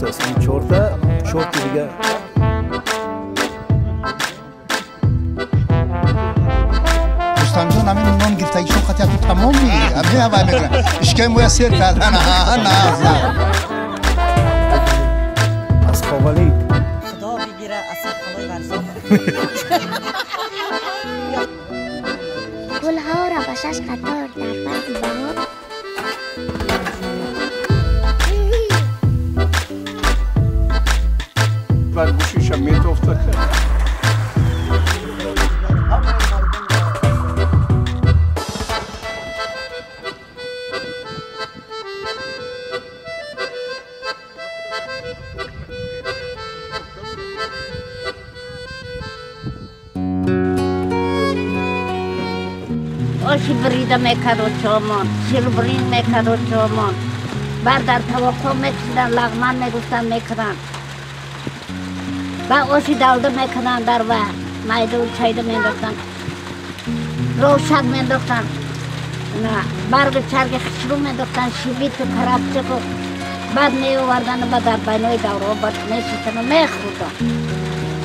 дуруст аст. Ин чорта, чорти дига. Рустамҷон, ҳамин нон гирифтагишон қатъияту тамоми ҳамин ҳавай мекунад. Ишкаи моя сер кардан. На, на. Аз Ховалӣ. Худо бигира аз сарқалои Варзоб. Гулҳоро ба шаш қатор дар фасли баҳор. Баъд гӯшиша метофта. Оши бурида мекард очомон, ширбурин мекард очомон. Баъд дар тавоқҳо мекушидан, лағман мегуфтан, мекунанд. Баъд оши давлда мекунанд, дар ва майду чайда мендохтанд, рошак мендохтанд, баргу чарги хушрӯ мендохтанд, шибиту карабчику. Баъд меовардану ба дар байнои давраҳо баъд мешистану мехӯрданд.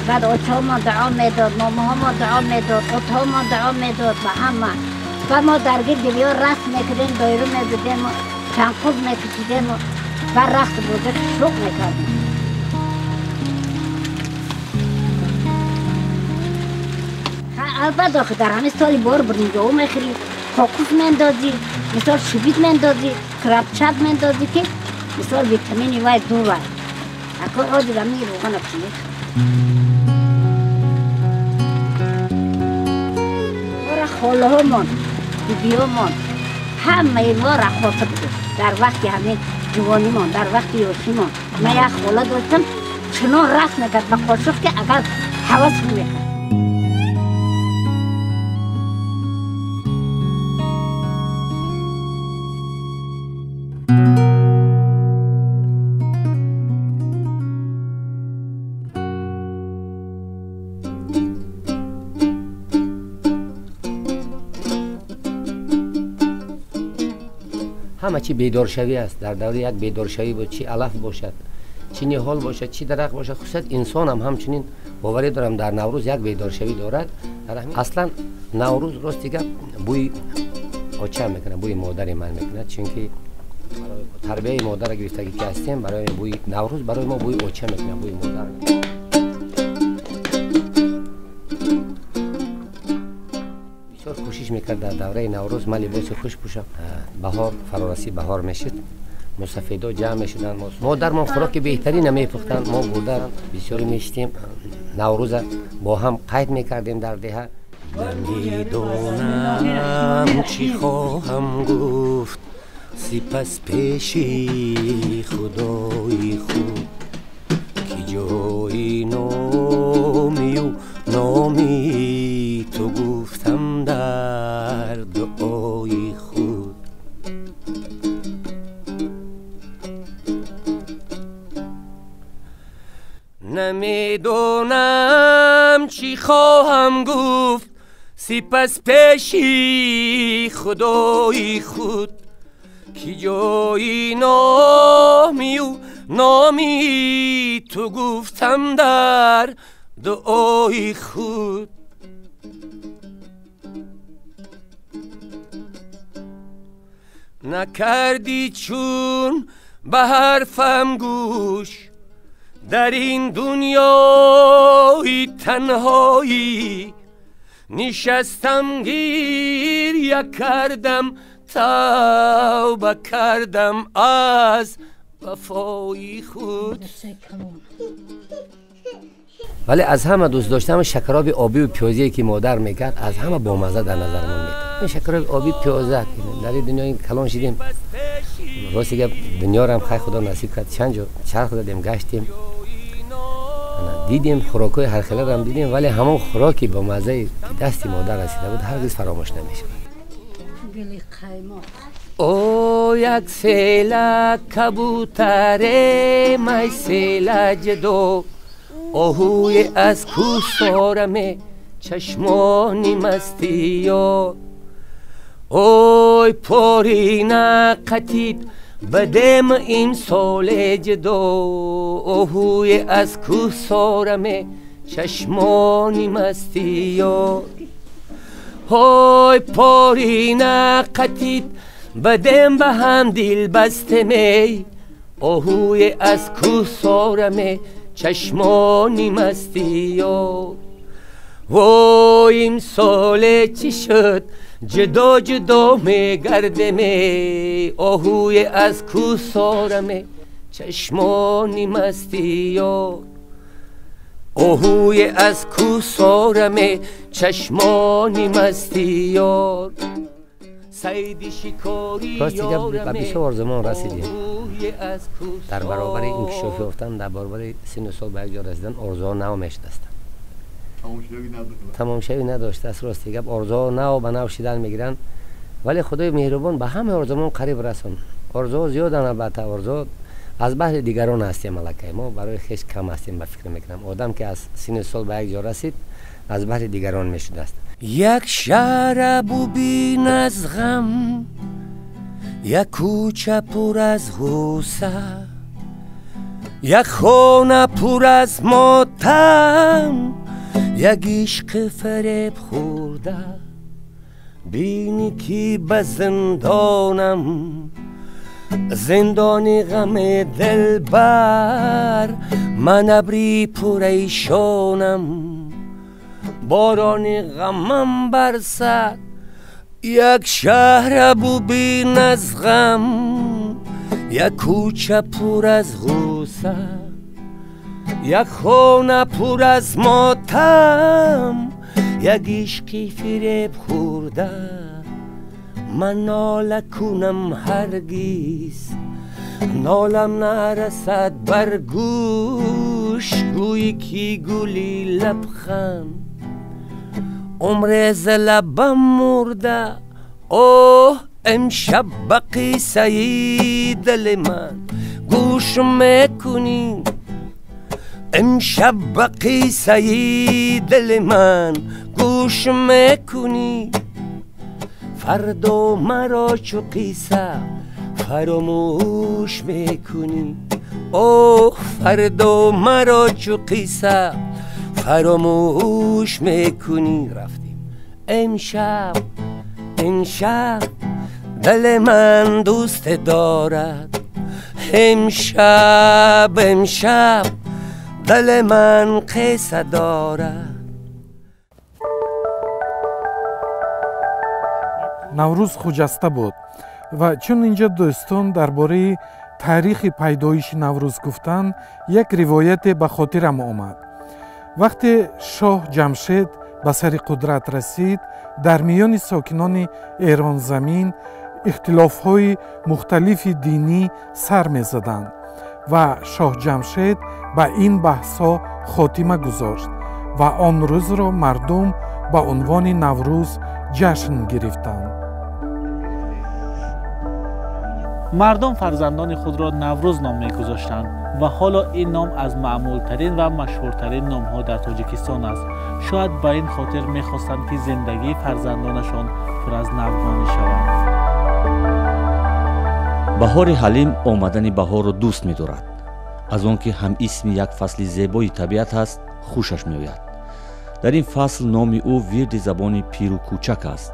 Баъд очаҳомон дуо медод, момаҳомон дуо медод, отаҳомон дуо медод ба ҳама. Ва мо дар гирди виё рақс мекардем, доира мезадему, чанқуб мекушидему ва рақс бозӣ шӯқ мекардем. Албатта, дар ҳамин соли бор буринҷоҳо мехӯрӣ, кокус мендозӣ, мисол шибит мендозӣ, крабчак мендозӣ, ки мисол витамини вай дур ай. Ако ҳозир ҳамин равғана чӣ мехӯрӣ? Холаҳомон, бибиёмон, ҳамаи мо раққоса будем дар вақти ҳамин ҷувонимон, дар вақти ёшимон. Ман як хола доштам, чунон рақс мекард ба қошуқ, ки агар ҳавас мекард. Ҳама чи бедоршавӣ аст. Дар давраи як бедоршавӣ буд, чи алаф бошад, чи ниҳол бошад, чи дарахт бошад, хусусият инсонам ҳамчунин боварӣ дорам, дар Наврӯз як бедоршавӣ дорад. Аслан Наврӯз, рости гап, бӯи оча мекунад, бӯи модари ман мекунад, чунки тарбияи модарро гирифтагӣ ки ҳастем, барои бӯи Наврӯз барои мо бӯи оча мекунад, бӯи модар. Бисёр кӯшиш мекард дар давраи Наврӯз ман либоси хуш пӯшам. Баҳор фарорасӣ баҳор мешуд, мусафедо ҷамъ мешуданд, модармон хӯроки беҳтарина мепухтанд, мо бурда бисёре мешитем, Наврӯза бо ҳам қайд мекардем дар деҳа. Намедонам чӣ хоҳам гуфт, сипас пеши худои худ, ки ҷои номию номи ту гуфтам дар дуои худ. Намедонам чӣ хоҳам гуфт, сипас пеши худои худ, ки ҷои номию номи ту гуфтам дар дуои худ. Накардӣ чун ба ҳарфам гӯш, дар ин дунёи танҳоӣ нишастам, гиря кардам, тавба кардам аз вафои худ. Вале аз ҳама дӯст доштам шакароби обию пиёзие, ки модар мекард, аз ҳама бомазза дар назарамон мекард. Ин шакароби оби пиёза дар ин дунёи калон шидем, рости гап, дунёрам хай худо насиб кард, чанд ҷо чарх задем, гаштем, дидем, хӯрокҳои ҳархеларам дидем, вале ҳамон хӯроки бо маззае ки дасти модар расида буд, ҳаргиз фаромӯш намешавад. О як села кабутаре майсела ҷидо, оҳуе аз кӯсораме чашмони мастиё, ой порина қатид Бадем имсол ҷудо оҳуи аз кӯҳсораме чашмони масти ёр. Ҳой порина қатит бадем ба ҳам дил бастеме оҳуи аз кӯҳсораме чашмони масти ёр. Вой имсоле чӣ шуд ҷудо ҷудо мегардеме оҳуе аз кӯҳсораме чашмони масти ёр. Оҳуе аз кӯҳсораме чашмони масти ёр. Сайди шикори Рости гап, ба бисёр замон расидем. Дар баробари инкишоф ёфтан, дар баробари синну сол ба як ҷо расидан, орзуҳо нав мешудастанд, тамомшавӣ надоштааст. Рости гап, орзуҳо нав ба нав шидан мегиранд, вале Худои меҳрубон ба ҳамаи орзумон қариб расон. Орзуҳо зиёданд, албатта, орзуҳо аз баҳри дигарон ҳастем, аллакай мо барои хеш кам ҳастем, ба фикр мекунам. Одам ки аз синну сол ба як ҷо расид, аз баҳри дигарон мешудааст. Як шаҳра бубин аз ғам, як кӯча пур аз ғусса, як хона пур аз мотам, як ишқи фареб хӯрда. Бинӣ ки ба зиндонам, зиндони ғами дилбар, ман абри пурайшонам, борони ғамам бар сар. Як шаҳра бубин аз ғам, як кӯча пур аз ғусса, як хона пур аз мотам, як ишқи фиреб хӯрда. Ман нола кунам ҳаргиз, нолам нарасад бар гӯш, гӯӣ ки гули лабханд умре зи лабам мурда. Оҳ, имшаб ба қиссаи дили ман гӯш мекунӣ, имшаб ба қиссаи дили ман гӯш мекунӣ, фардо маро чу қисса фаромӯш мекунӣ. Оҳ, фардо маро чу қисса фаромӯш мекунӣ. Рафтем. Имшаб, имшаб дили ман дӯст дорад, имшаб, имшаб дили ман қисса дорад. Наврӯз хуҷаста буд ва чун инҷа дӯстон дар бораи таърихи пайдоиши Наврӯз гуфтанд, як ривояте ба хотирам омад. Вақте шоҳ Ҷамшед ба сари қудрат расид, дар миёни сокинони Эронзамин ихтилофҳои мухталифи динӣ сар мезаданд ва шоҳ Ҷамшед ба ин баҳсҳо хотима гузошт ва он рӯзро мардум ба унвони Наврӯз ҷашн гирифтанд. Мардум фарзандони худро Наврӯз ном мегузоштанд ва ҳоло ин ном аз маъмултарин ва машҳуртарин номҳо дар Тоҷикистон аст. Шояд ба ин хотир мехостанд, ки зиндагии фарзандонашон пур аз навгонӣ шавад. Баҳори ҳалим омадани баҳорро дӯст медорад. Аз он ки ҳамисми як фасли зебои табиат аст, хушаш меояд. Дар ин фасл номи ӯ вирди забони пиру кӯчак аст.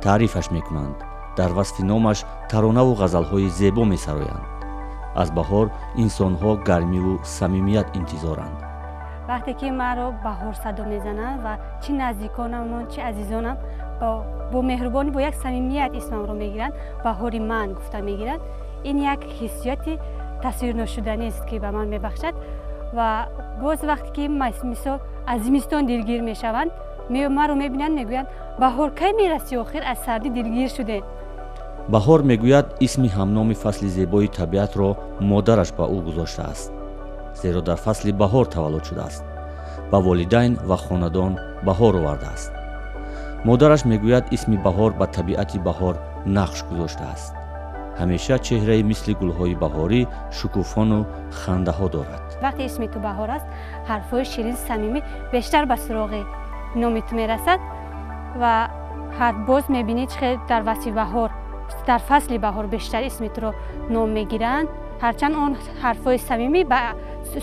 Таърифаш мекунанд, дар васфи номаш таронаву ғазалҳои зебо месароянд. Аз баҳор инсонҳо гармиву самимият интизоранд. Вақте ки маро баҳор садо мезананд ва чӣ наздиконамон, чӣ азизонам бо меҳрубонӣ, бо як самимият исмамро мегиранд, баҳори ман гуфта мегиранд, ин як ҳиссиёти тасвирношуданист, ки ба ман мебахшад. Ва боз вақте ки мисол аз зимистон дилгир мешаванд, маро мебинанд, мегӯянд: баҳор кай мерасӣ, охир аз сардӣ дилгир шудем. Баҳор мегӯяд, исми ҳамноми фасли зебои табиатро модараш ба ӯ гузоштааст, зеро дар фасли баҳор таваллуд шудааст, ба волидайн ва хонадон баҳор овардааст. Модараш мегӯяд, исми баҳор ба табиати баҳор нақш гузоштааст. Ҳамеша чеҳраи мисли гулҳои баҳорӣ шукуфону хандаҳо дорад. Вақте исми ту баҳор аст, ҳарфҳои ширин, самимӣ бештар ба суроғи номи ту мерасад ва ҳар боз мебинӣ чӣ хел дар васфи баҳор Дар фасли баҳор бештар исми туро ном мегиранд, ҳарчанд он ҳарфҳои самимӣ ба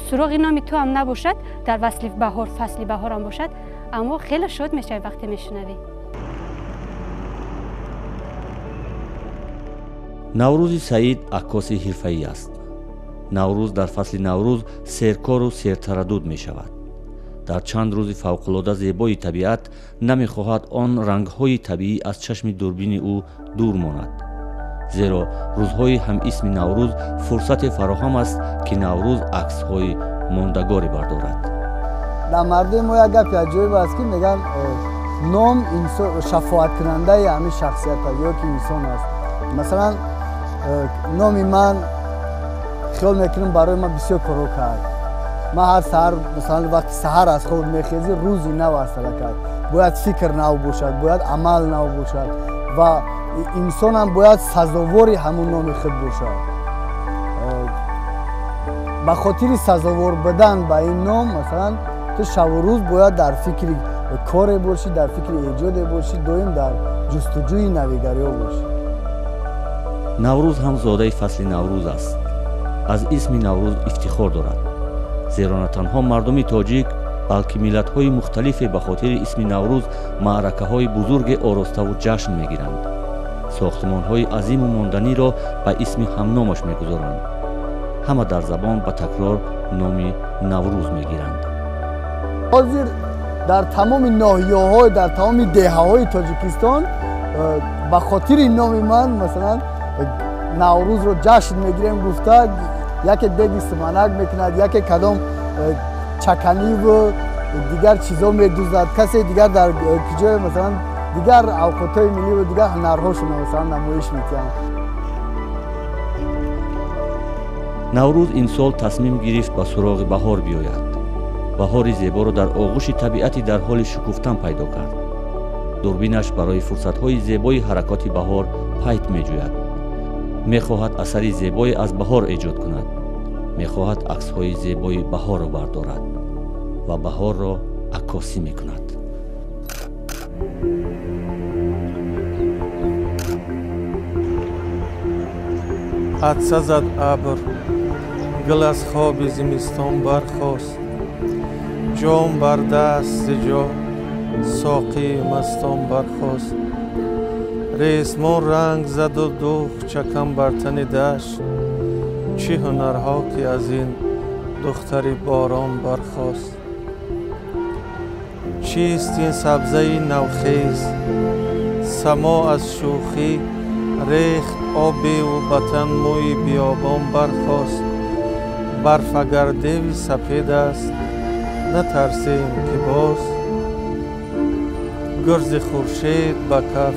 суроғи номи ту ҳам набошад, дар васли баҳор, фасли баҳорам бошад, аммо хеле шод мешавӣ вақте мешунавӣ. Наврӯзи Саид аккоси ҳирфаӣ аст. Наврӯз дар фасли наврӯз серкору сертараддуд мешавад. Дар чанд рӯзи фавқулода зебои табиат намехоҳад он рангҳои табиӣ аз чашми дурбини ӯ дур монад, зеро рӯзҳои ҳамисми Наврӯз фурсате фароҳам аст, ки Наврӯз аксҳои мондагоре бардорад. Дар мардуми мо як гапи аҷоиб аст, ки мегӯянд, ном шафоаткунандаи ҳамин шахсият аст ё ки инсон аст. Масалан, номи ман, хиёл мекунам, барои ман бисёр корҳо кард. Ман ҳар саҳар, масалан, вақти саҳар аз хоб мехезӣ, рӯзи нав аст аллакай, бояд фикр нав бошад, бояд амал нав бошад ва инсонам бояд сазовори ҳамун номи худ бошад. Ба хотири сазовор будан ба ин ном, масалан, ту шабу рӯз бояд дар фикри коре бошӣ, дар фикри эҷоде бошӣ, доим дар ҷустуҷӯи навигариҳо бошӣ. Наврӯз ҳам зодаи фасли Наврӯз аст. Аз исми Наврӯз ифтихор дорад, зеро на танҳо мардуми тоҷик, балки миллатҳои мухталифе ба хотири исми Наврӯз маъракаҳои бузурге ороставу ҷашн мегиранд, сохтмонҳои азиму монданиро ба исми ҳамномаш мегузоранд. Ҳама дар забон ба такрор номи Наврӯз мегиранд. Ҳозир дар тамоми ноҳияҳо, дар тамоми деҳаҳои Тоҷикистон ба хотири номи ман, масалан, Наврӯзро ҷашн мегирем гуфта, яке деги суманак мекунад, яке кадом чаканиву дигар чизо медузад, касе дигар дар куҷое, масалан, дигар авқотҳои милливу дигар ҳунарҳошонро, масалан, намоиш медиҳанд. Наврӯз имсол тасмим гирифт ба суроғи баҳор биёяд. Баҳори зеборо дар оғӯши табиати дар ҳоли шукуфтан пайдо кард. Дурбинаш барои фурсатҳои зебои ҳаракоти баҳор пайт меҷӯяд. Мехоҳад асари зебое аз баҳор эҷод кунад, мехоҳад аксҳои зебои баҳорро бардорад ва баҳорро аккосӣ мекунад. Атса зад абр, гул аз хоби зимистон бархост, ҷом бар даст зи ҷо соқии мастон бархост. Ресмон ранг заду духт чакан бар тани дашт, чӣ ҳунарҳо ки аз ин духтари борон бархост. Чист ин сабзаи навхез, само аз шӯхӣ рехт обеву ба тан мӯи биёбон бархост. Барф агар деви сапед аст, натарсем ки боз гурзи хуршед ба каф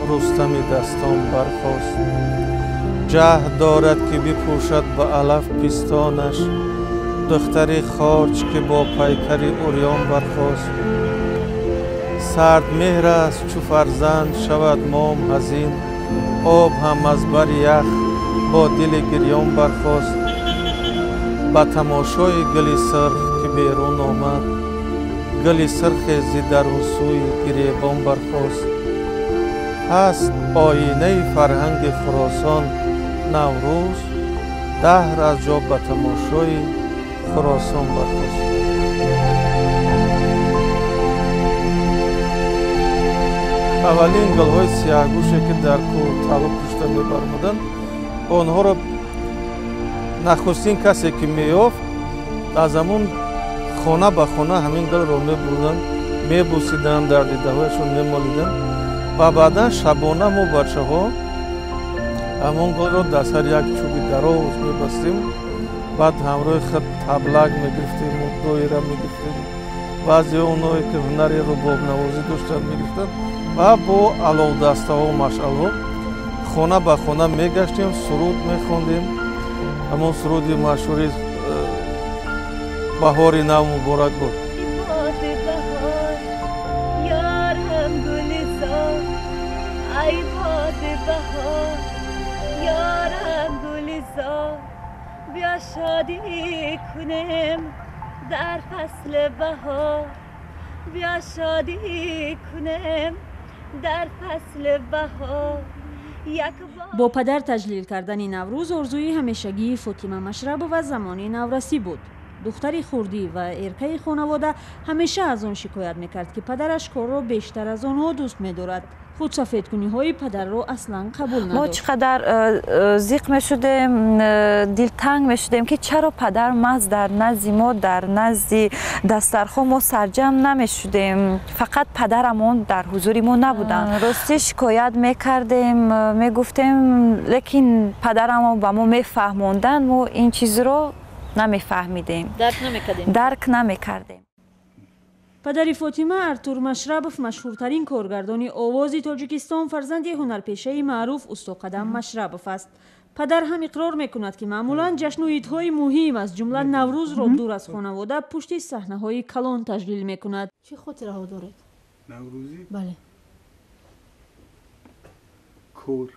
Рустами дастон бархост. Ҷаҳд дорад ки бипӯшад ба алаф пистонаш, духтари хорч ки бо пайкари урён бархост. Сардмеҳр аст чу фарзанд шавад мом ҳазин, об ҳам аз бари ях бо дили гирён бархост. Ба тамошои гули сурх ки берун омад, гули сурхе зи дарунсӯи гиребон бархост. Ҳаст оинаи фарҳанги Хуросон Наврӯз, даҳр аз ҷо ба тамошои Хуросон бархост. Аввалин гулҳои сиёҳгӯше ки дар кӯҳ талу пушта мебармуданд, онҳоро нахустин касе ки меёфт, аз ҳамун хона ба хона ҳамин гулро мебурданд, мебусиданд, дар дидаҳояшон мемолиданд ва баъдан шабона мо бачаҳо ҳамон гулро дар сари як чӯби дароз мебастем, баъд ҳамроҳи худ таблак мегирифтему доира мегирифтем. Баъзе оное ки ҳунари рубобнавозӣ доштанд мегирифтанд ва бо аловдастаҳо, машъалҳо хона ба хона мегаштем, суруд мехондем. Ҳамон суруди машҳури баҳори нав муборак буд. بیا شادی کنیم در فصل بهار، بیا شادی کنیم در فصل بهار. Бо падар таҷлил кардани Наврӯз орзуи ҳамешагии Фотима Машрабова замони наврасӣ буд. Духтари хурдӣ ва эркаи хонавода ҳамеша аз он шикоят мекард, ки падараш корро бештар аз онҳо дӯст медорад. Худсафедкуниҳои падарро аслан қабул Мо надошт. Чӣ қадар зиқ мешудем, дилтанг мешудем, ки чаро падар маҳз дар назди мо, дар назди дастархон мо сарҷамъ намешудем, фақат падарамон дар ҳузури мо набуданд. Ростӣ, шикоят мекардем, мегуфтем, лекин падарамон ба мо мефаҳмонданд, мо ин чизро намефаҳмидем. Дарк намекардем. Дарк намекардем. Падари Фотима, Артур Машрабов, машҳуртарин коргардони овози Тоҷикистон, фарзанди ҳунарпешаи маъруф Устоқадам Машрабов аст. Падар ҳам иқрор мекунад, ки маъмулан ҷашну идҳои муҳим, аз ҷумла Наврӯзро, дур аз хонавода, пушти саҳнаҳои калон таҷлил мекунад. Чӣ хотираҳо доред? Наврӯзӣ? Бале. Кор.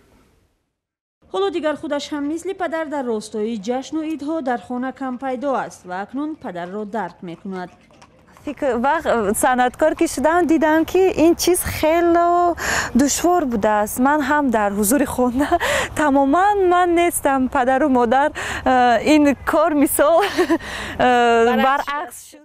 Ҳоло дигар худаш ҳам мисли падар дар ростои ҷашну идҳо дар хона кам пайдо аст ва акнун падарро дарк мекунад. Вақт санъаткор ки шудам, дидам, ки ин чиз хело душвор будааст. Ман ҳам дар ҳузури хона тамоман ман нестам, падару модар, ин кор мисол баръакс шуд.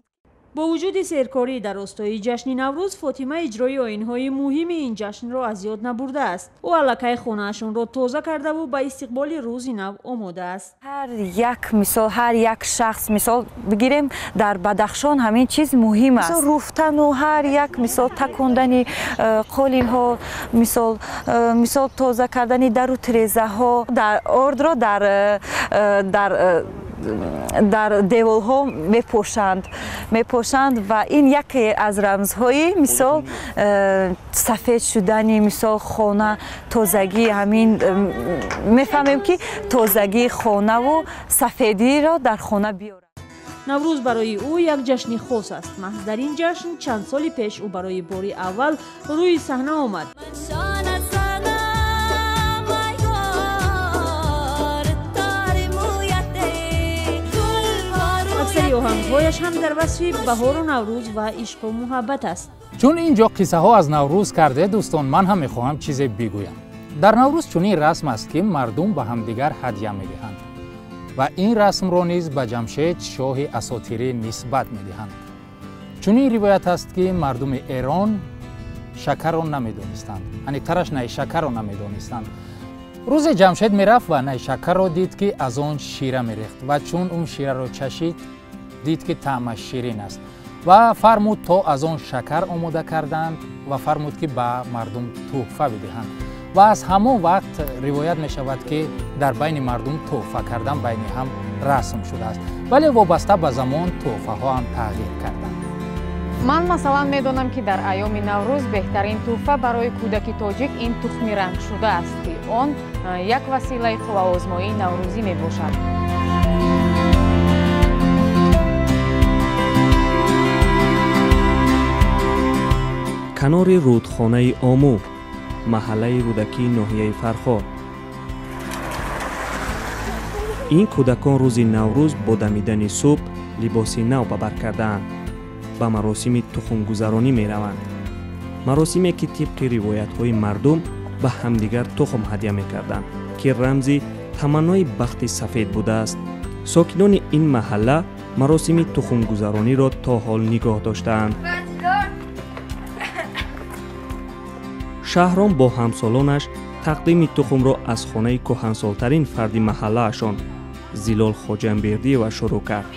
Бо вуҷуди серкорӣ дар ростои ҷашни Наврӯз, Фотима иҷрои оинҳои муҳими ин ҷашнро аз ёд набурдааст. Ӯ аллакай хонаашонро тоза кардаву ба истиқболи рӯзи нав омода аст. Ҳар як мисол, ҳар як шахс, мисол бигирем, дар Бадахшон ҳамин чиз муҳим аст, руфтану ҳар як мисол такондани қолинҳо, мисол тоза кардани дару тирезаҳо, дар ордро дар деворҳо мепошанд ва ин яке аз рамзҳои мисол сафед шудани мисол хона, тозагии ҳамин. Мефаҳмем, ки тозагии хонаву сафедиро дар хона биёрад. Наврӯз барои ӯ як ҷашни хос аст. Маҳз дар ин ҷашн чанд соли пеш ӯ барои бори аввал рӯи саҳна омад. Аксари оҳангҳояш ҳам дар васфи баҳору Наврӯз ва ишқу муҳаббат аст. Чун ин ҷо қиссаҳо аз Наврӯз карде, дӯстон, ман ҳам мехоҳам чизе бигӯям. Дар Наврӯз чунин расм аст, ки мардум ба ҳамдигар ҳадя медиҳанд ва ин расмро низ ба Ҷамшед, шоҳи асотирӣ, нисбат медиҳанд. Чунин ривоят аст, ки мардуми Эрон шакарро намедонистанд, аниқтараш найшакарро намедонистанд. Рӯзе Ҷамшед мерафт ва найшакарро дид, ки аз он шира мерехт, ва чун он шираро чашид, дид, ки таъмаш ширин аст, ва фармуд, то аз он шакар омода карданд, ва фармуд, ки ба мардум тӯҳфа бидиҳанд. Ва аз ҳамон вақт ривоят мешавад, ки дар байни мардум тӯҳфа кардан байни ҳам расм шудааст, вале вобаста ба замон тӯҳфаҳо ҳам тағйир карданд. Ман, масалан, медонам, ки дар айёми Наврӯз беҳтарин тӯҳфа барои кӯдаки тоҷик ин тухми рангшуда аст, ки он як василаи қувваозмоии наврӯзӣ мебошад. Канори рудхонаи Омӯ, маҳаллаи Рӯдакии ноҳияи Фархор, ин кӯдакон рӯзи Наврӯз бо дамидани субҳ либоси нав ба бар кардаанд, ба маросими тухмгузаронӣ мераванд, маросиме ки тибқи ривоятҳои мардум ба ҳамдигар тухм ҳадя мекарданд, ки рамзи таманнои бахти сафед будааст. Сокинони ин маҳалла маросими тухмгузарониро то ҳол нигоҳ доштаанд. Шаҳром бо ҳамсолонаш тақдими тухмро аз хонаи кӯҳансолтарин фарди маҳаллаашон, Зилол Хоҷамбердиева, шурӯъ кард.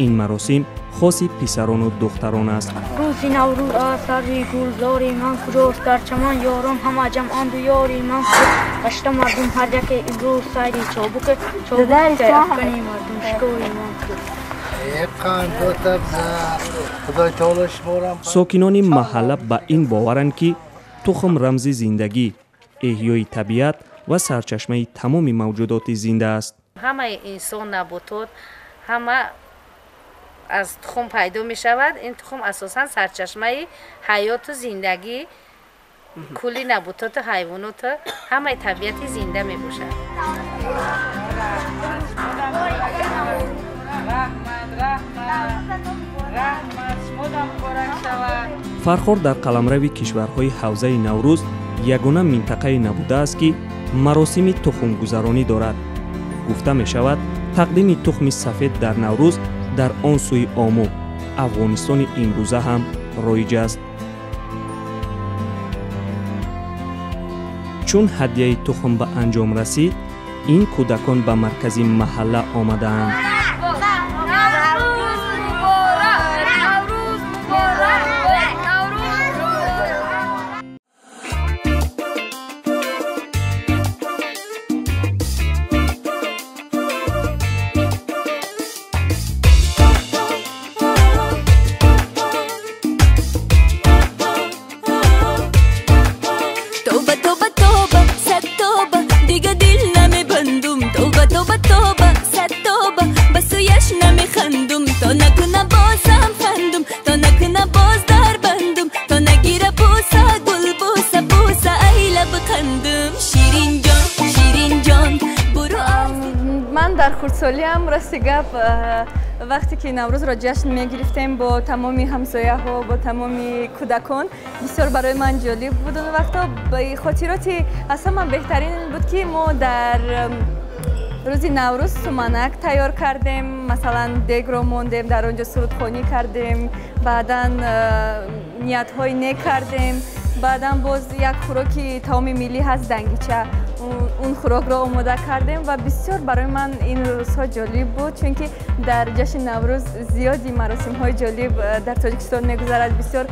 Ин маросим хоси писарону духтарон аст. Рӯзи Наврӯз аст, сарви гулзори ман куҷост? Дар чаман ёрон ҳама ҷамъанду ёри ман куҷост? Гашта мардум ҳар яке имрӯз сайри чобуке, чобуке афкани мардум шикори ман куҷост? Сокинони маҳалла ба ин боваранд, ки тухм рамзи зиндагӣ, эҳёи табиат ва сарчашмаи тамоми мавҷудоти зинда аст. Ҳамаи инсон, наботот, ҳама аз тухм пайдо мешавад. Ин тухм асосан сарчашмаи ҳаёту зиндагӣ Кулли набототу ҳайвоноту ҳамаи табиати зинда мебошад. Фархор дар қаламрави кишварҳои ҳавзаи Наврӯз ягона минтақае набудааст, ки маросими тухмгузаронӣ дорад. Гуфта мешавад, тақдими тухми сафед дар Наврӯз дар он сӯи Ому, Афғонистони имрӯза ҳам роиҷ аст. Чун ҳадияи тухм ба анҷом расид, ин кӯдакон ба маркази маҳалла омадаанд. Ман дар хурдсолиам, рости гап, вақте ки Наврӯзро ҷашн мегирифтем бо тамоми ҳамсояҳо, бо тамоми кӯдакон, бисёр барои ман ҷолиб буд. Он вақто хотироти аз ҳама беҳтарин буд, ки мо дар рӯзи Наврӯз суманак тайёр кардем, масалан, дегро мондем, дар он ҷо сурудхонӣ кардем, баъдан ниятҳои нек кардем, баъдан боз як хӯроки таоми миллӣ ҳаст, дангича, он хӯрокро омода кардем ва бисёр барои ман ин рӯзҳо ҷолиб буд, чунки дар ҷашни Наврӯз зиёди маросимҳои ҷолиб дар Тоҷикистон мегузарад, бисёр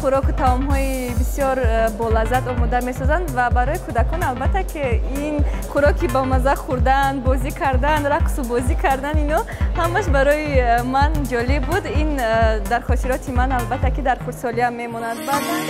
хӯроку таомҳои бисёр болаззат омода месозанд ва барои кӯдакон албатта ки ин хӯроки бомазза хӯрдан, бозӣ кардан, рақсу бозӣ кардан, ино ҳамаш барои ман ҷолиб буд. Ин дар хотироти ман албатта ки дар хурдсолиам мемонад. Баъдан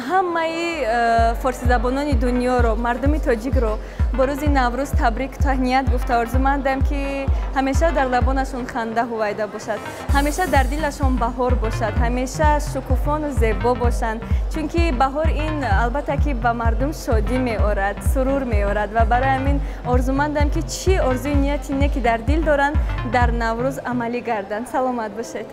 ҳамаи форсизабонони дунёро, мардуми тоҷикро бо рӯзи Наврӯз табрик таҳният гуфта орзумандам, ки ҳамеша дар лабонашон ханда ҳувайда бошад, ҳамеша дар дилашон баҳор бошад, ҳамеша шукуфону зебо бошанд, чунки баҳор ин албатта ки ба мардум шодӣ меорад, сурур меорад ва барои ҳамин орзумандам, ки чӣ орзуи нияти не ки дар дил доранд, дар Наврӯз амалӣ гарданд. Саломат бошед.